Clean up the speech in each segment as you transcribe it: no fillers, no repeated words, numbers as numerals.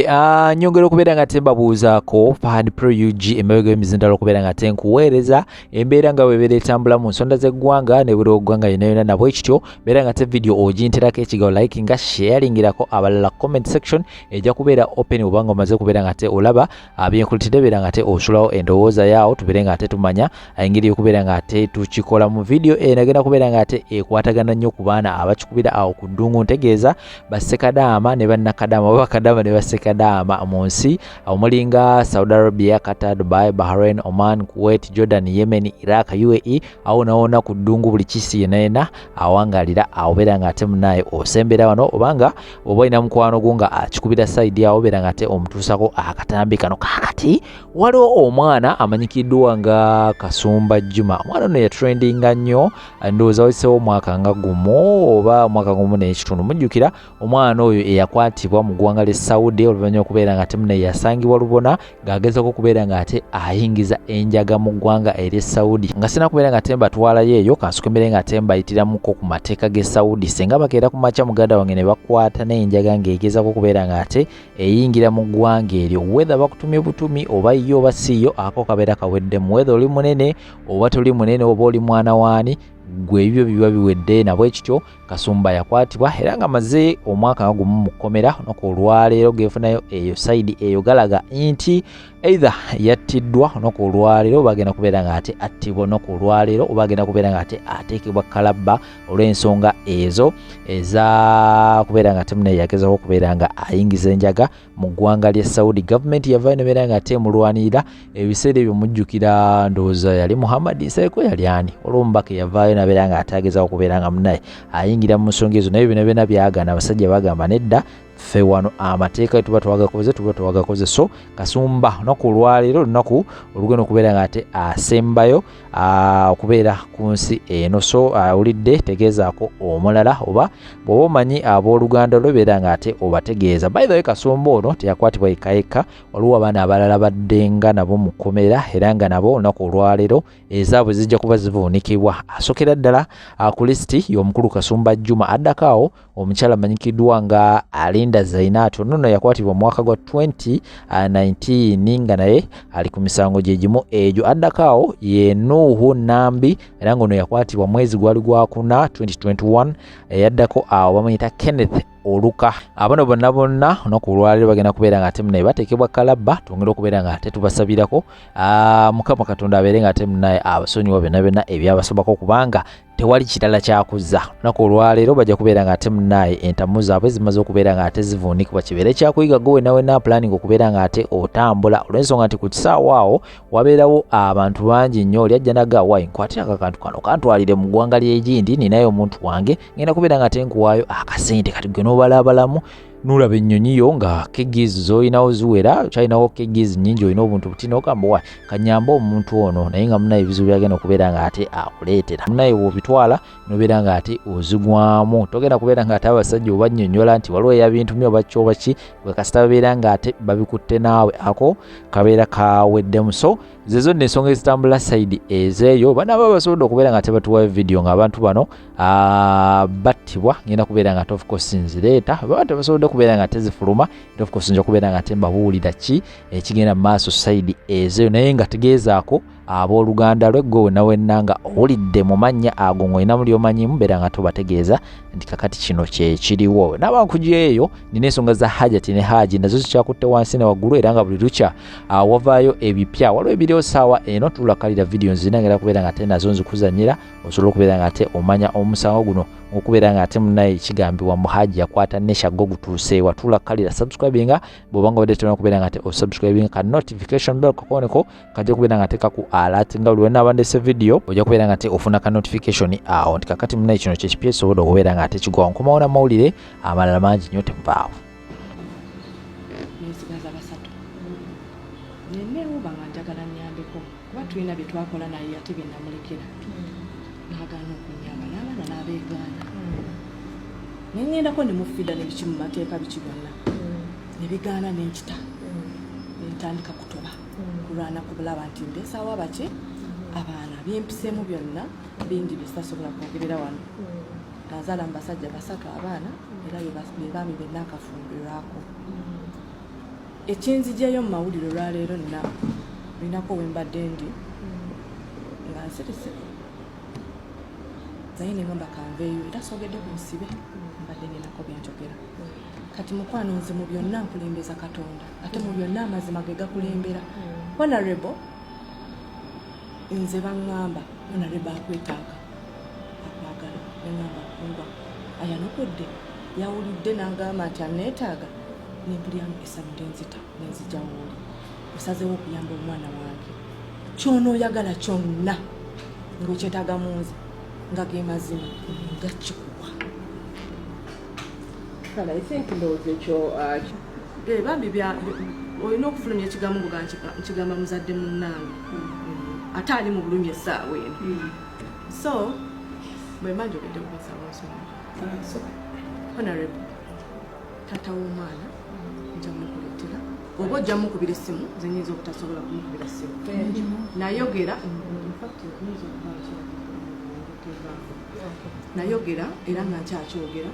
Okay, nyongera okubeera nga tembabuuzaako Fahad Pro UG emabega y'emizindalo okubeera nga tenkuweereza embeera nga bwebeera etambula mu nsonda z'eggwanga ne buli oggwanga yonna yonna. Nabwe kityo beera nga te video oginterako ekigawo, like nga sharingirako abalala. Comment section ejja kubeera open obanga omaze kubeera nga te olaba byenkulitidde, beera nga te osulawo endowooza yaawo, tubeere nga ate tumanya engeri y'okubeera nga ate tukikola. Mu video eno egenda kubeera nga ate ekwatagana nnyo ku baana abakikubira awo ku ddungu, ntegeeza bassekadaama ne bannakadaama oba bakadaama ne bassekadaama mu nsi omulinga Saudi Arabia, Qatar, Dubai, Bahrain, Oman, Kuwait, Jordan, Yemen, Iraq, UAE, awo nawona ku ddungu, buli kisi yena yena awangalira awo. Beera nga ate munaye osembera wano obanga oba olina mukwano gwo nga akikubira side awo, beera nga ate omutuusako akatambi kano. Kakati waliwo omwana amanyikiddwa nga Kasumba Juma. Omwana ono yatrendinga nnyo, ndowooza wayiseewo omwaka nga gumu oba omwaka gumu n'ekitundu. Mujjukira omwana oyo eyakwatibwa mu ggwanga ly'e Saudi oluvannyuma okubeera nga ate munaye yasangibwa lubona ng'agezako okubeera nga ate ayingiza enjaga mu ggwanga ery'e Saudi. Nga sina kubeera nga ate mbatwalayo eyo, kansukumire nga ate mbayitiramuko ku mateeka g'e Saudi. Singa bakeera ku makya, muganda wange, ne bakwata n'enjaga ng'egezako okubeera nga ate eyingira mu ggwanga eryo, whether bakutumye butumi oba yo oba si yo, ako kabeera kaweddemu. Whether oli munene oba toli munene oba oli mwana waani, gwe ebyo biba biwedde. Nabwe kityo Kasumba yakwatibwa era nga maze omwaka nga gumu mu kkomera. Olunaku olwaleero gefunayo eyo side eyo galaga nti either yattiddwa olunaku olwaleero oba agenda kubeera nga ate attibwa olunaku olwaleero oba agenda kubeera nga ate ateekebwa kalabba olw'ensonga ezo eza kubeera nga ate munaye yagezaho okubeera nga ayingiza enjaga mu ggwanga ly'e Saudi. Gavumenti yavaayo nebeera nga ate emulwanirira. Ebiseera ebyo mujjukira, ndowooza yali Muhammad Nsereko, yali ani, olw'omubaka eyavaayo nabeera nga ate agezaho okubeera nga munaye ayingira mu nsonga ezo, naye byonna byonna byagaana. Abasajja bagamba, "Nedda, ffe wano amateeka tuba twagakoze, tuba twagakoze." So Kasumba olunaku olwaleero, olunaku olugenda okubeera nga ate asembayo okubeera ku nsi eno. So awulidde, tegeezaako omulala oba bw'oba omanyi abooluganda lwe, beera nga ate obategeeza. By the way, Kasumba ono teyakwatibwa yekka yekka, waliwo abaana abalala baddenga nabo mu kkomera era nga nabo olunaku olwaleero ezaabwe zijja kuba zivuunikibwa. Asookera ddala ku lisiti y'omukulu Kasumba Juma, addako awo omukyala amanyikiddwa nga Alinda Zainat. Ono nno yakwatibwa mu mwaka gwa 2019 nga naye ali ku misango gye gimu egyo. Addako awo ye Nuuhu Nambi, era nga ono yakwatibwa mwezi gwali gwakuna 2021. Eyaddako awo bamuyita Kenneth Oluka. Abano bonna bonna olunaku olwaleero bagenda kubeera nga ate munaye bateekebwa kalabba. Twongere okubeera nga ate tubasabirako, Mukama Katonda abeere nga ate munaye abasonyiwa byonna byonna ebyabasobako, kubanga tewali kirala kyakuzza. Olunaku olwaleero bajja kubeera nga ate munaye entamu zaabwe zimaze okubeera nga ate zivuunikibwa, kibeere kyakuyiga gwe wena wena planning okubeera nga ate otambula, olw'ensonga nti ku kisaawe awo wabeerawo abantu bangi nnyo. Oli ajja naga, "Wayi, nkwatira akakantu kano kantwalire mu ggwanga ly'egindi, ninayo omuntu wange, ngenda kubeera nga ate nkuwaayo akasente." Kati gwe n'obalaabalamu nulaba ennyonyi yo nga kgs z'olinawo ziwera, kyalinawo kgs nnyingi, olina obuntu butina, ogamba, "Wa, kanyambe omuntu ono," naye nga munaye ebizibu byagenda okubeera nga ate akuleetera, munaye bw'obitwala nobeera nga ate ozigwamu. Togenda kubeera nga ate abasajja obannyonnyola nti waliwo eyabintumye oba ki oba ki, bwe kasita babeera nga ate babikutte naawe, ako kabeera kaweddemu. So zezo nno ensonga ezitambula side ezeeyo. Banaaba basobodde okubeera nga tebatuwayo video ng'abantu bano battibwa, ngenda kubeera nga of course nzireeta. Baba tebasobodde kubeera nga tezifuluma, of course nja kubeera nga tembabuulira ki ekigenda mu maaso side ezeeyo. Naye nga tegeezaako abooluganda lwe, gwe wenna wenna nga owulidde mu mannya ago ng'olina muli omanyimu, beera nga tobategeeza nti kakati kino kyekiriwo. Naaba nkugyeyo, nina ensonga za Hajati ne Haji, nazo zikyakutte wansi ne waggulu, era nga buli lukya wavaayo ebipya. Waliwo ebiriwo saawa eno, tulakalira vidiyo nzina, ngera kubeera nga ate nazo nzikuzanyira, osobola okubeera nga ate omanya omusango guno okubeera nga ate munaye kigambibwa mu Haji yakwata Nesha go gutuuseewa. Tulakalira, subscribinga bw'obanga obadde tolina kubeera nga ate osubscribinga, ka notification bell kakoneko kajja kubeera nga teekaku alert nga buli wennaaba ndese video ojja kubeera nga ate ofuna ka notification awo nti kakati munaye kino kyekipya ekisobodde okubeera nga ate kigwawo. Nkomawo n'amawulire amalala mangi nnyo, temuvaawo. Nensigaza basatu, neneewuba nga njagala nyambeko kuba tulina bye twakola, naye ate bye namulekera n'agaana okunyamba n'abaana n'abeegaana. Neŋŋendako ne mufida ne biki mu mateeka biki byonna ne bigaana, nenkita nentandika kutoba kulwana kubulaba nti mbeesaawo abaki abaana. Byempiseemu byonna bingi byesitasobola kwogerera wano. Nazaala mu basajja basatu abaana, era be baami benna akafumbirwako. Ekinzigyayo mu mawulire olwaleero, nna linako wembadde ndi nga nsirise, naye nengamba kanveeyo, era sogedde ku nsibe, mbadde ninako byenjogera. Kati mukwano, nze mu byonna nkulembeza Katonda, ate mu byonna amazima ge gakulembera. Honorable, nze baŋŋamba honorable akwetaaga, akwagala. Neŋŋamba kungwa ayanukudde, yawulidde n'agamba nti aneetaaga, nempuliramu essanyu lenzita nenzija wooli. Osazeewo okuyamba omwana wange, kyonooyagala kyonna ng'okyetaaga mu nze nga ge mazima nja kikuwa. Kale, I think ndowooza ekyo Eh, bambi olina okufulumya ekigambo nga nkigamba muzadde munnange ate ali mu bulumi essaawa eno. So bwe mba njogedde kunsaba nsonyi. Honorable, taata w'omwana nja mukuleetera, oba ojja mukubira essimu. Nze nyinza obutasobola kumukubira ssimu. Nayogera, in fact, nyinza okuba nayogera era nga nkyakyogera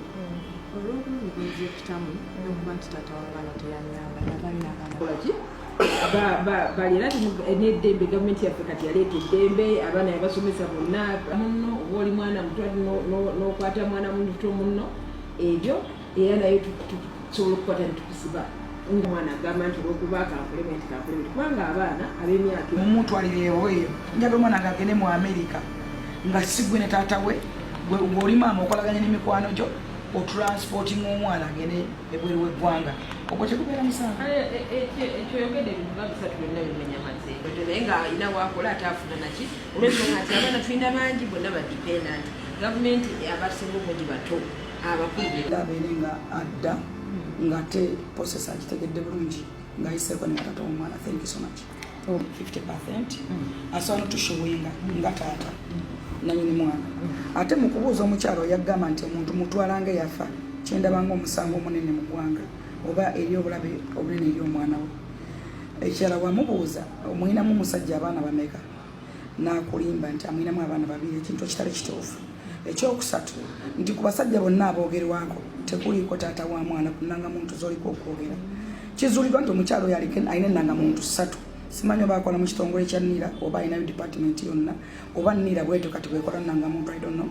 olw'obulumi bwenzekitamu n'okuba nti taata w'abaana teyanyamba, navayo n'abaana. Kolaki bali era n'eddembe. Gavumenti yaffe kati yaleeta eddembe, abaana yabasomesa bonna. Munno oba oli mwana muto ate n'okwata mwana muto munno, ebyo era naye tusobola okukwata netukusiba. Omwana agamba nti olwokuba kankolebe nti kankolebe nti, kubanga abaana ab'emyaka Mumutwalire ebweru. Njagala omwana nga agende mu Amerika nga si gwe ne taata we. Gwe oli maama okolaganye n'emikwano gyo, otransporting omwana agende ebweru w'eggwanga, ogwo tekubeera musango? Ekyo oyogedde ebintu nga bisatu byonna bimenya amateeka, naye nga alina wakola ate afuna naki, olwensonga nti abaana tulina bangi, bonna ba dependent. Gavumenti abasinga obungi bato, abakulu be Abeere nga adda ng'ate process agitegedde bulungi, ng'ayiseeko ne taata w'omwana. Thank you so much. 50 asobola notushowinga nga taata nanyini mwana. Ate mu kubuuza omukyalo, yagamba nti omuntu mutwalanga yafa. Kyendabanga omusango omunene mu ggwanga oba eri obulabe obunene eri omwana we. Ekirala, wamubuuza omwinamu omusajja abaana bameka, n'akulimba nti amwinamu abaana babiri, ekintu ekitali kituufu. Ekyokusatu, nti ku basajja bonna aboogerwako tekuliiko taata wa mwana ku nnangamuntu z'oliko okwogera. Kizuuliddwa nti omukyalo oyo alina ennangamuntu ssatu. Simanyi oba akola mu kitongole kya NIRA oba alinayo department yonna, oba NIRA bwetyo kati bwekola nnangamuntu, I don't know.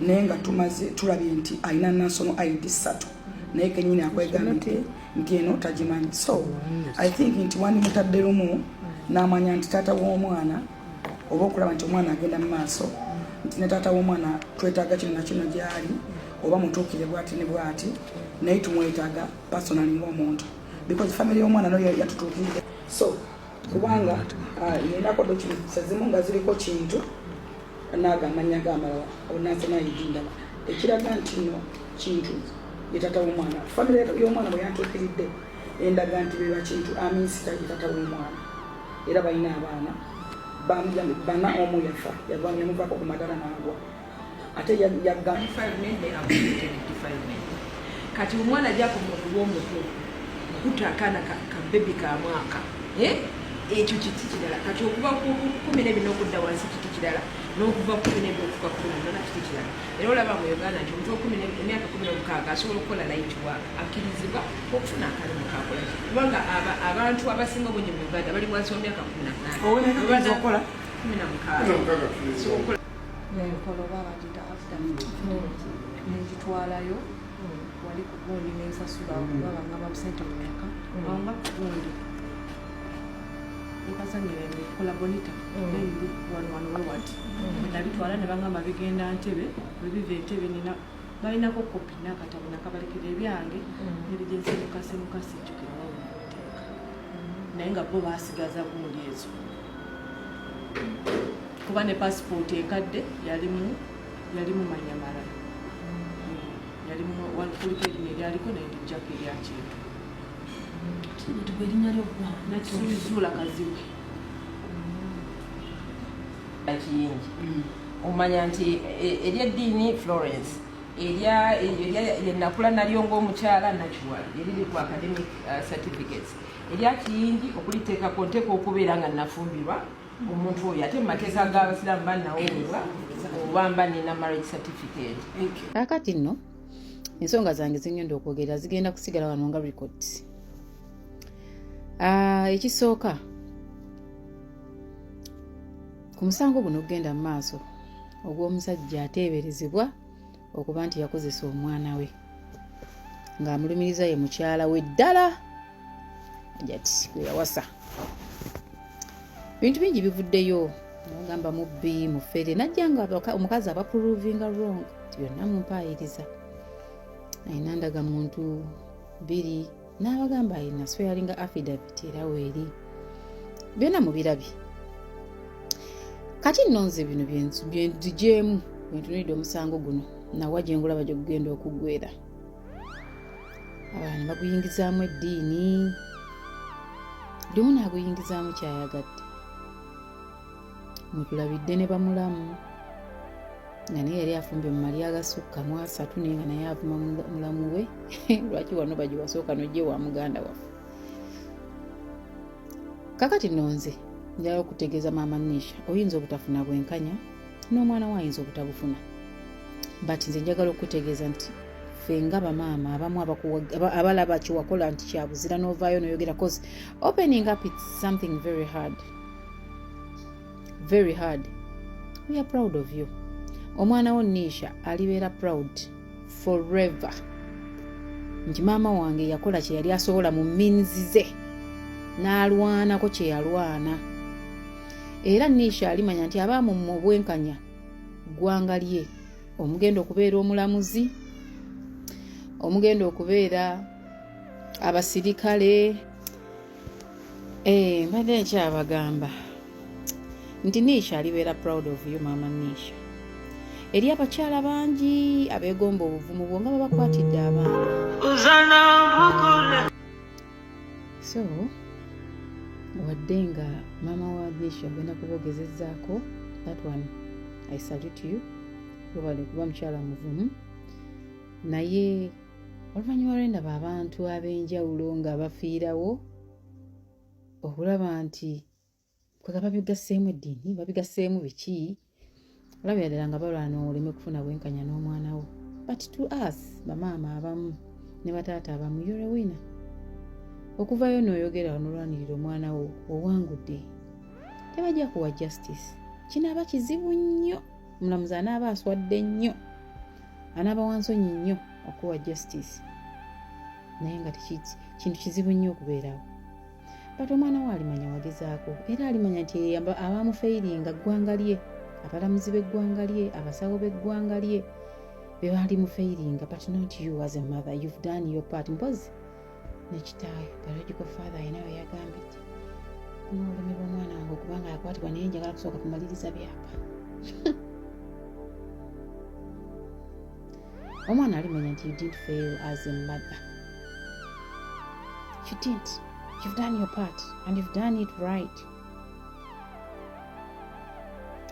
Naye nga tumaze tulabye nti alina national ID ssatu, naye kenyini akwegambidde nti eno tagimanyi. So I think nti wandimutadde lumu n'amanya nti taata w'omwana, oba okulaba nti omwana agenda mu maaso, nti ne taata w'omwana twetaaga kino nakino gyali, oba mutuukire bwati ne bwati, naye tumwetaaga personally ng'omuntu, because family y'omwana nayo yatutuukiridde. So kubanga ninako documents ezimu nga ziriko Kintu naago amannya g'amalala, national ID ndala, ekiraga nti no Kintu ye taata w'omwana. Family y'omwana bwe yantuukiridde, endaga nti beba Kintu Aminsita ye taata w'omwana, era balina abaana bana, omu yafa, yagwa nemuvaako ku madala n'agwa, ate yagga Defilement ne aggravated defilement. Kati omwana jakoma okuba omuto okutta akaana ka baby ka mwaka, eh? Ekyo kiti kirala. Kati okuva ku 12 n'okudda wansi kiti kirala, n'okuva 12 okufuka 18 kiti kirala. Era olaba mu Uganda nti omuntu emyaka 16 asobola okukola light work, akkirizibwa okufuna akalimu kakola, kubanga abantu abasinga obungi mu Uganda bali wansi wa myaka 18. Ow'emyaka akkiriza okukola? 16. So okukola Nenkola oba bagiyita affidavit, nengitwalayo wali ku gundi, nensasula kuba bangamba busente bumeka anga ku gundi nkazanyira kola bonita. Then wano wano wewati nabitwala, ne bangamba bigenda Ntebe. Bwe biva Entebe, nina balinako kopi n'akatabo nakabalekera ebyange nebigensemukasemuka, sijjukira wawuteeka, naye nga bo basigaza gundi ezo, kuba ne pasipooti enkadde yalimu manya malala. Yalimu kuliko erinnya eryaliko, naye ndijjako erya Kintu. Erinnya lyoggwanga. Nakisuulizuula Kazibwe. Kiyingi omanya nti eryeddiini Florence, erya lyenakula nalyo ng'omukyala Nakiwala, eriri ku academic certificates. Erya Kiyingi okuliteekako nteeka okubeera nga nafumbirwa omuntu oyo, ate mu mateeka g'abasiraamu bannawoolebwa oba mba nina marriage certificate. Kaakati nno ensonga zange zengenda okwogera zigenda kusigala wano nga records. Ekisooka ku musango guno okugenda mu maaso ogw'omusajja ateeberezebwa okuba nti yakozesa omwana we ng'amulumiriza ye mukyala we ddala Hajati gwe yawasa. Bintu bingi bivuddeyo, nogamba mubbi, mufere, najja nga omukazi aba provinga wrong nti byonna mumpaayiriza, alina ndagamuntu bbiri n'abagamba alina swearinga affidavit era weeri byonna mubirabye. Kati nno nze bino byenzigyemu bwentunulidde omusango guno nawa gye ngulaba gye gugenda okuggwera. Abalala ne baguyingizaamu eddiini, buli omu n'aguyingizaamu kyayagadde. Mwetulabidde ne bamulamu nga naye yali afumbye mu malya agasukka mu asatu, naye nga naye avuma mulamu we lwaki wano bagye wasooka n'ojja ewa muganda waffe. Kakati nno nze njagala okutegeeza maama Nisha, oyinza obutafuna bwenkanya n'omwana we ayinza obutabufuna, but nze njagala okutegeeza nti ffe nga bamaama abamu abalaba kyewakola nti kyabuzira n'ovaayo n'oyogera, cause opening up it's something very hard, very hard. We are proud of you. Omwana wo Nisha alibeera proud forever nti maama wange yakola kye yali asobola mu means ze n'alwanako kye yalwana. Era Nisha alimanya nti abaamumma obwenkanya ggwanga lye, omugenda okubeera omulamuzi, omugenda okubeera abasirikale. Mbadde nkyabagamba nti Nisha alibeera proud of you, maama Nisha. Eri abakyala bangi abeegomba obuvumu bwo nga babakwatidde abaana. So wadde nga maama wa Nisha ogenda kuba ogezezzaako, that one I salute you, webale kuba mukyala muvumu. Naye oluvannyuma lwendaba abantu ab'enjawulo nga bafiirawo okulaba nti kwega babigasseemu eddiini, babigasseemu biki, olabira ddala nga balwana oleme kufuna bwenkanya n'omwana wo. But to us bamaama abamu ne bataata abamu, you're a winner. Okuvayo n'oyogera n'olwanirira omwana wo, owangudde. Tebajja kuwa justice, kinaaba kizibu nnyo. Omulamuzi anaaba aswadde nnyo, anaaba wansonyi nnyo okuwa justice, naye nga kintu kizibu nnyo okubeerawo. But omwana we alimanya wagezaako, era alimanya nti abamufeiringa ggwanga lye, abalamuzi b'eggwanga lye, abasawo b'eggwanga lye be baali mufeiringa, but not you as a mother. You've done your part. Mpozi nekitaawe, biological father, ayina we yagambye n'olulimi lw'omwana wange okubanga yakwatibwa, naye njagala kusooka kumaliriza byapa. Omwana alimanya nti you didn't fail as a mother, you didn't, you've done your part and you've done it right.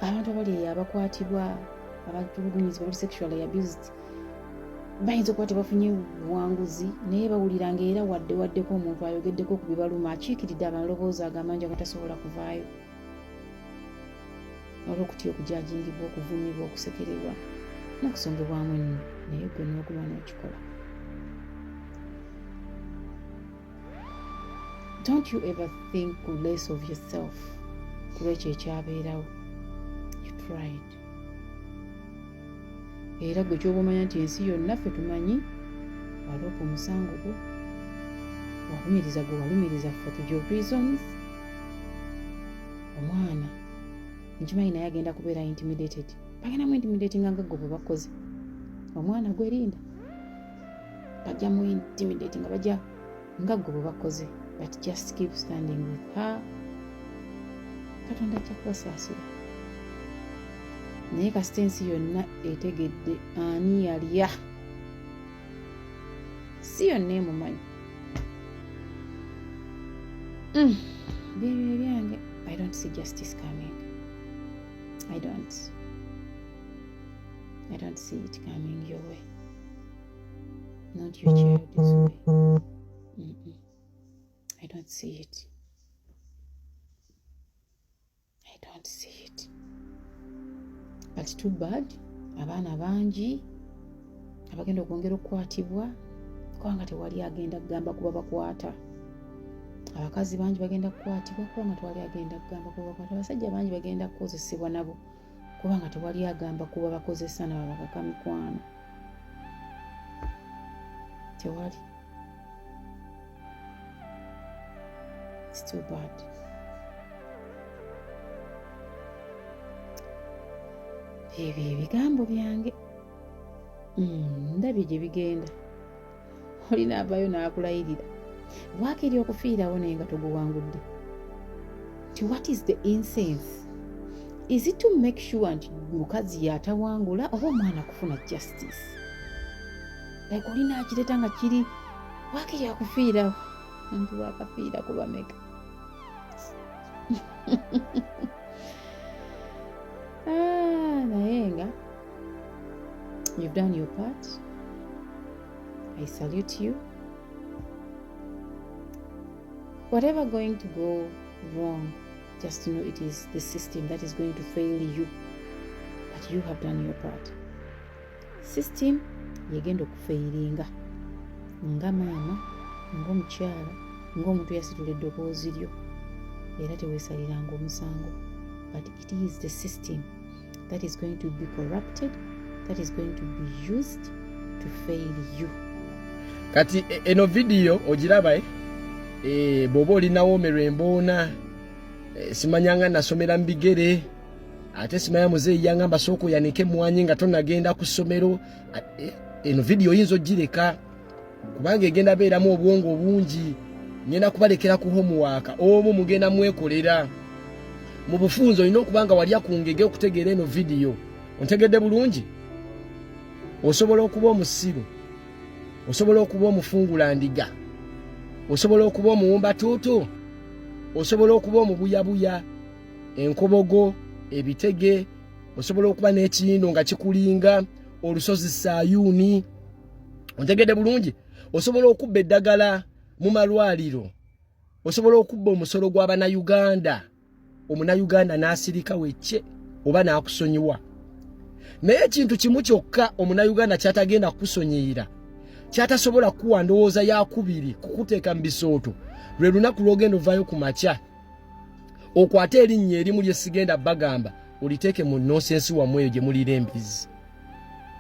Abantu abali eyo abakwatibwa, abatulugunyizibwa, bali sexually abused, bayinza okuba tebafunye buwanguzi, naye bawulira nga era wadde waddeko omuntu ayogeddeko ku bibaluma, akiikiridde amaloboozi agamangi agatasobola kuvaayo olw'okutya okujajingibwa, okuvumibwa, okusekererwa n'okusongebwamu enno, naye gwe n'oguma n'okikola. Don't you ever think less of yourself ku lwekyo ekyabeerawo. You tried. Era gwe kyoba omanya nti ensi yonna ffe tumanyi waloopa omusango gwo, walumiriza gwe walumiriza for to your reasons. Omwana nkimanyi naye agenda kubeera intimidated, bagenda mu intimidatinga nga gwe bwe bakoze omwana gwerinda, bajja mu intimidatinga, bajja nga gwe bwe bakoze, but just keep standing with her. Katonda ajja kubasaasira, naye kasita ensi yonna etegedde ani yalya, si yonna emumanyi. Byebyo ebyange. I don't see justice coming. I don't see it coming your way, not your child's way. I don't see it. I don't see it. But too bad, abaana bangi abagenda okwongera okukwatibwa, kubanga tewali agenda kugamba kuba bakwata. Abakazi bangi bagenda kukwatibwa kubanga tewali agenda kugamba kubakwata. Abasajja bangi bagenda kukozesebwa nabo kubanga tewali agamba kuba bakozesa nabo bakaka mikwano. Tewali. It's too bad. Ebyo ebigambo byange ndabye gye bigenda. Olina avayo n'akulayirira waakiri okufiirawo naye nga toguwangudde. Nti what is the incense? Is it to make sure nti mukazi yatawangula oba omwana kufuna justice? Like olina akireta nga kiri waakiri akufiirawo nti wakafiira kubameka. Naye nga you've done your part. I salute you. Whatever going to go wrong, just know it is the system that is going to fail you, but you have done your part. System yegenda okufailinga nga maama, ng'omukyala, ng'omuntu yasitula eddoboozi lyo, era teweesaliranga omusango, but it is the system that is going to be corrupted, that is going to be used to fail you. Kati eno vidiyo ogiraba, bw'oba olinawomerwa emboona, simanyanga nasomera mu bigere, ate simanya muzeeyi yangamba sooka oyanike emwanyi nga tonagenda ku ssomero. Eno vidiyo oyinza ogireka kubanga egenda beeramu obwongo obungi. Ngenda kubalekera ku homework omu mugenda mwekolera mu bufunze. Olina okuba nga walya ku ngege okutegeera eno vidiyo. Ontegedde bulungi? Osobola okuba omusiru, osobola okuba omufungulandiga, osobola okuba omuwumbatuutu, osobola okuba omubuyabuya, enkobogo, ebitege, osobola okuba n'ekiyindo nga kikulinga olusozi Sayuuni. Ontegedde bulungi? Osobola okubba eddagala mu malwaliro, osobola okubba omusolo gw'Abannayuganda, Omunayuganda n'asirika wecce oba n'akusonyiwa. Naye ekintu kimu kyokka Omunayuganda kyatagenda kukusonyiyira, kyatasobola kukuwa ndowooza yakubiri, kukuteeka mu bisooto, lwe lunaku lw'ogenda ovaayo ku makya okwate erinnya erimu lye sigenda bagamba, oliteeke mu nonsense wammwe eyo gye muliira embizi.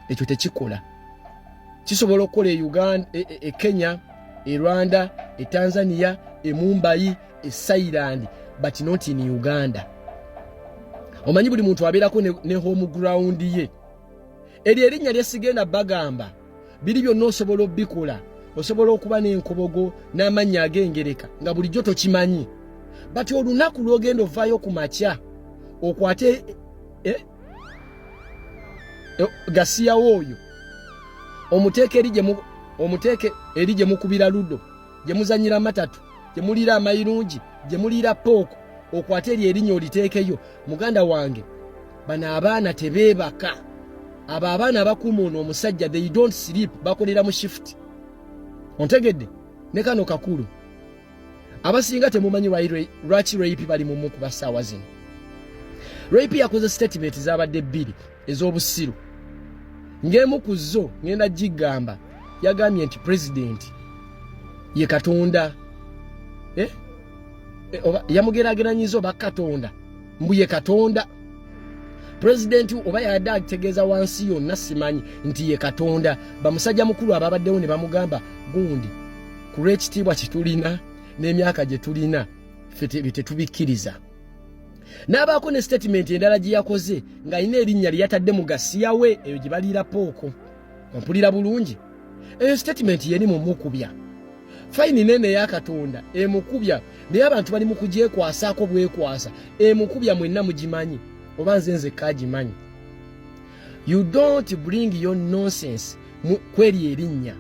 Ekyo tekikola. Kisobola okukola e Uganda, e Kenya, e Rwanda, e Tanzania, e Mumbai, e Thailand, but not in Uganda. Omanyi buli muntu abeerako ne home ground ye. Eryo erinnya lyesigenda bagamba, biri byonna osobola obikola, osobola okuba n'enkobogo n'amannya ag'engereka nga bulijjo tokimanyi, but olunaku lw'ogenda ovaayo ku makya okwate gasiyawo oyo omuteeke eri gye mukubira ludo, gye muzanyira amatatu, gye muliira amayirungi, gye muliira pooko, okwate eryo erinnya oliteekeyo. Muganda wange, bano abaana tebeebaka. Abo abaana abakuuma ono omusajja, they don't sleep, bakolera mu shift. Ontegedde? Ne kano kakulu abasinga temumanyi lwaki Rape bali mumu kuba ssaawa zino Rape yakoze statement zabadde bbiri ez'obusiru, ng'emu ku zo ngenda gigamba. Yagambye nti president ye Katonda, eh? Oba yamugerageranyiza oba Katonda, mbu ye Katonda pulezidenti, oba yadde ategeeza wansi yonna simanyi nti ye Katonda. Bamusajja mukulu ababaddewo ne bamugamba, gundi ku lw'ekitiibwa kye tulina n'emyaka gye tulina, ffe tetubikkiriza. N'abaako ne statement endala gye yakoze ng'alina erinnya lye yatadde mu gasiyawe eyo gye baliira pooko. Ompulira bulungi? Eyo statement yeri mumukubya fayini nene eya Katonda emukubya, naye abantu bali mu kugyekwasaako bwekwasa. Emukubya mwenna mugimanyi oba nze nzekka agimanyi? You don't bring your nonsense kweri erinnya.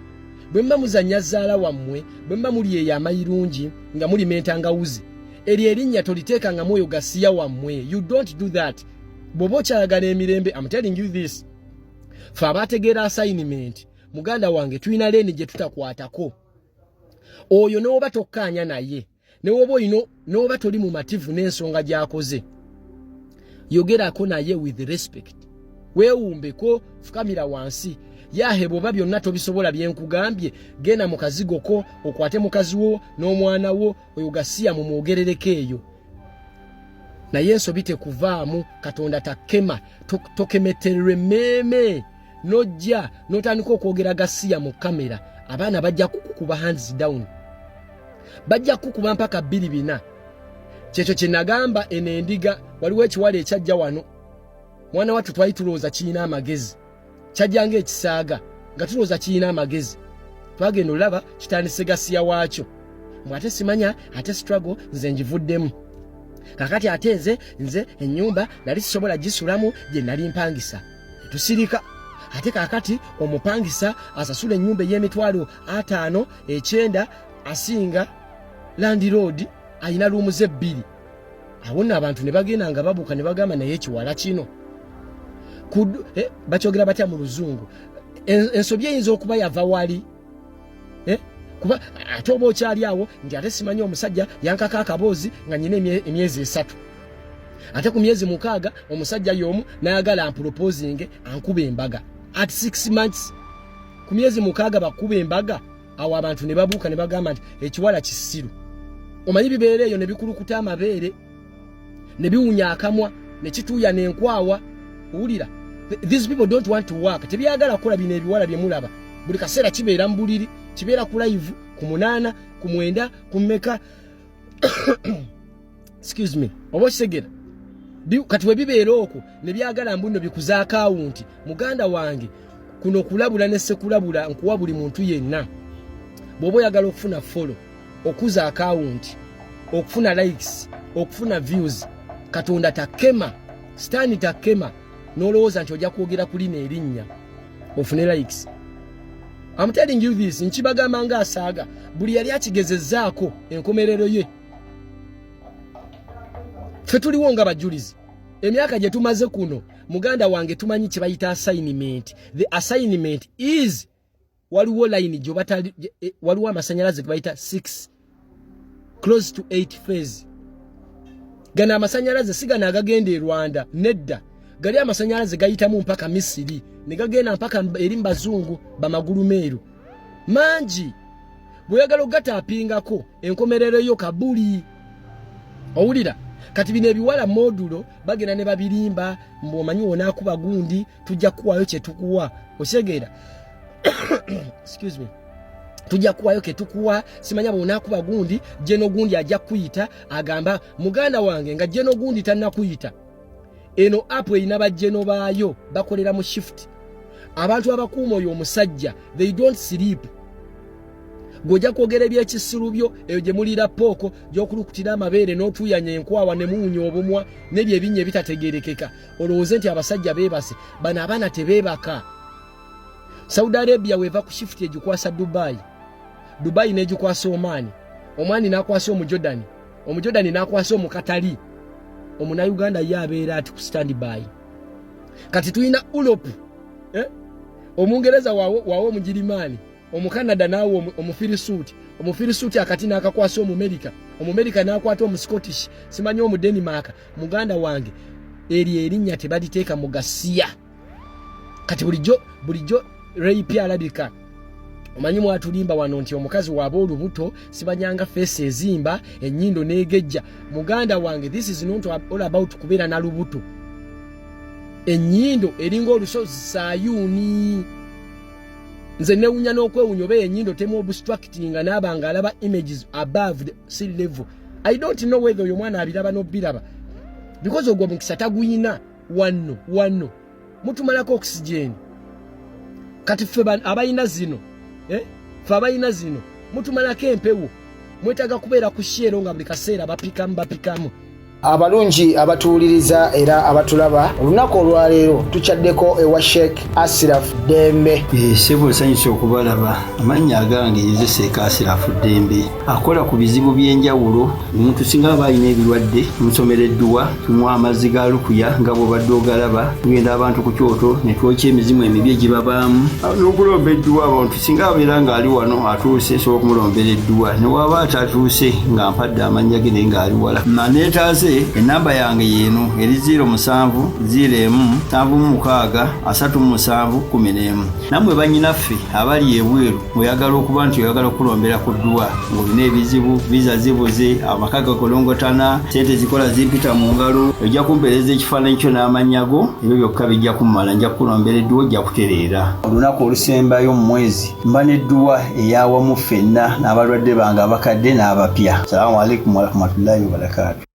Bwe muba muzannya zaala wammwe, bwe muba muli eyo amayirungi nga mulima entangawuzi, eryo erinnya toliteekangamu oyo gasiya wammwe. You don't do that bw'oba okyayagala emirembe. I'm telling you this, fe abategeera assignment, muganda wange, tulina lane gye tutakwatako. Oyo n'oba tokkaanya naye, newoba olina, n'oba toli mumativu n'ensonga gy'akoze, yogerako naye with respect, weewumbeko, fukamira wansi. Yahe bw'oba byonna tobisobola byenkugambye, genda mu kazigo ko okwate mukazi wo n'omwana wo oyo gasiya mumwogerereko eyo. Naye ensobi tekuvaamu, Katonda takema, tokemetererwa emmeeme n'ojja n'otandika okwogera gasiya mu kamera. Abaana bajja kukukuba hands down, bajja kukukuba mpaka 24. Kyekyo kye nagamba eno endiga. Waliwo ekiwala ekyajja wano, mwana wattu, twali tulowooza kirina amagezi. Kyajja ng'ekisaaga nga tulowooza kirina amagezi, twagenda olaba kitandise gasiya waakyo mbw ate simanya, ate struggle nze ngivuddemu kakati, ate nze ennyumba nali sisobola gisulamu gye nali mpangisa. Tusirika. Ate kakati omupangisa asasula ennyumba ey'emitwalo 59 asinga landlord alina room ze bbiri. Awo nno abantu ne bagenda nga babuuka ne bagamba, naye ekiwala kino bakyogera batya mu luzungu? Ensobi eyinza okuba yava wali, eh? Kuba ate oba okyali awo nti ate simanyi omusajja yankaka akaboozi nga nyina emyezi 3, ate ku myezi 6 omusajja y'omu n'ayagala amproposinge, ankuba embaga at 6 months, ku myezi 6 bakuba embaga. Awo abantu ne babuuka ne bagamba nti ekiwala kisiru. Omanyi bibeera eyo ne bikulukuta amabeere ne biwunya akamwa ne kituuya n'enkwawa. Owulira, these people don't want to work, tebyagala kukola. Bino ebiwala bye mulaba buli kaseera kibeera mu buliri, kibeera ku live ku 8, ku 9, ku mmeka, excuse me, oba okisegera. Kati bwe bibeera okwo ne byagala mbu nno bikuza akawunti. Muganda wange, kuno kulabula ne sekulabula nkuwa buli muntu yenna. Bw'oba oyagala okufuna follow, okuza akawunti, okufuna likes, okufuna views, Katonda takema, Sitaani takema, n'olowooza nti ojja kwogera ku lino erinnya ofune likes. I'm telling you this, nkibagamba nga asaaga. Buli yali akigezezzaako, enkomerero ye. Ffe tuliwo nga bajulizi. Emyaka gye tumaze kuno, muganda wange, tumanyi kye bayita assignment. The assignment is waliwo line gyobatali, waliwo amasanyalaze ge bayita 6 close to 8 phase. Gano amasanyalaze si gano agagenda e Rwanda, nedda. Gali amasanyalaze gayitamu mpaka Misiri ne gagenda mpaka eri mu bazungu bamagulu meeru mangi. Bweyagala ogatapingako, enkomerero yo kabuli. Owulira, kati bino ebiwala modulo bagenda ne babirimba mbu omanyi wonaakuba gundi tujja kukuwayo kyetukuwa. Okitegeera? Excuse me. Tujja kuwayo ketukuwa, simanya bwonaakuba gundi, jeno gundi ajja kukuyita. Agamba muganda wange nga jeno gundi tannakuyita, eno app erina bajeno baayo bakolera mu shift. Abantu abakuuma oyo omusajja, they don't sleep. Gw'ojja kwogera ebyekisiru byo eyo gye muliira pooko, gy'okulukutira amabeere n'otuuyanya enkwawa ne muwunya obumwa n'ebyo ebinnya ebitategeerekeka, olowooze nti abasajja beebase. Bano abaana tebeebaka. Saudi Arabia weeva ku shift egikwasa Dubai, Dubai n'egikwasa Omaani, Omaani n'akwasa Omujordani, Omujordani n'akwasa Omukatali. Omunauganda ye abeera ati ku standby. Kati tulina Europe, eh? Omungereza wawe Omugirimaani, Omukanada naawe Omufirisuuti, Omufirisuuti akati n'akakwasa Omumerika, Omumerika n'akwata Omuscottish, simanyi Omudenimaaka. Muganda wange, eryo erinnya tebaliteeka mu gasiya. Kati bulijjo rape alabika. Omanyi mwatulimba wano nti omukazi waaba olubuto simanyanga face ezimba, ennyindo n'egejja. Muganda wange, this is not all about kubeera na lubuto. Ennyindo eringa olusozi Sayuuni. Nze newunya n'okwewunya oba ennyindo temu obstructinga naaba nga alaba images above the sea level. I don't know whether oyo omwana abiraba n'obiraba, because ogwo omukisa taguyina. Wanno wanno mutumalako oxygen. Kati ffe abalina zino, eh? Ffe abalina zino mutumalako empewo. Mwetaaga kubeera ku Shell nga buli kaseera bapikamu bapikamu. Abalungi abatuwuliriza era abatulaba, olunaku olwaleero tukyaddeko ewa Sheikh Asiraf Ddembe. Ssebo, nsanyusa okubalaba. Amannya agange nze Seeka Asirafu Ddembe, akola ku bizibu by'enjawulo. Omuntu singa aba alina ebirwadde, tumusomera edduwa, tumuwa amazzi ga lukuya nga bw'obadde ogalaba. Tugenda abantu ku kyoto ne twokya emizimu emibi egibabaamu n'okulomba edduwa. Abantu singa abeera ng'ali wano atuuse, nsobola okumulombera edduwa. Ne waba atatuuse nga mpadde amannya ge naye ng'ali wala, naneetaaze. Ate ennamba yange y'eno eri 0 7 0 1 7 6 37 11. Nammwe bannyinaffe abali ebweru ng'oyagala okuba nti oyagala okukulombera ku dduwa ng'olina ebizibu, viza zibuze, amaka gakolongotana, ssente zikola zimpita mu ngalo, ojja kumpeereza ekifaananyi kyo n'amannya go, ebyo byokka bijja kummala, nja kukulombera edduwa ojja kutereera. Olunaku olusembayo mu mwezi mba n'edduwa ey'awamu ffenna n'abalwadde bange abakadde n'abapya. Salaamu alaikum warahmatullahi wabarakaatu.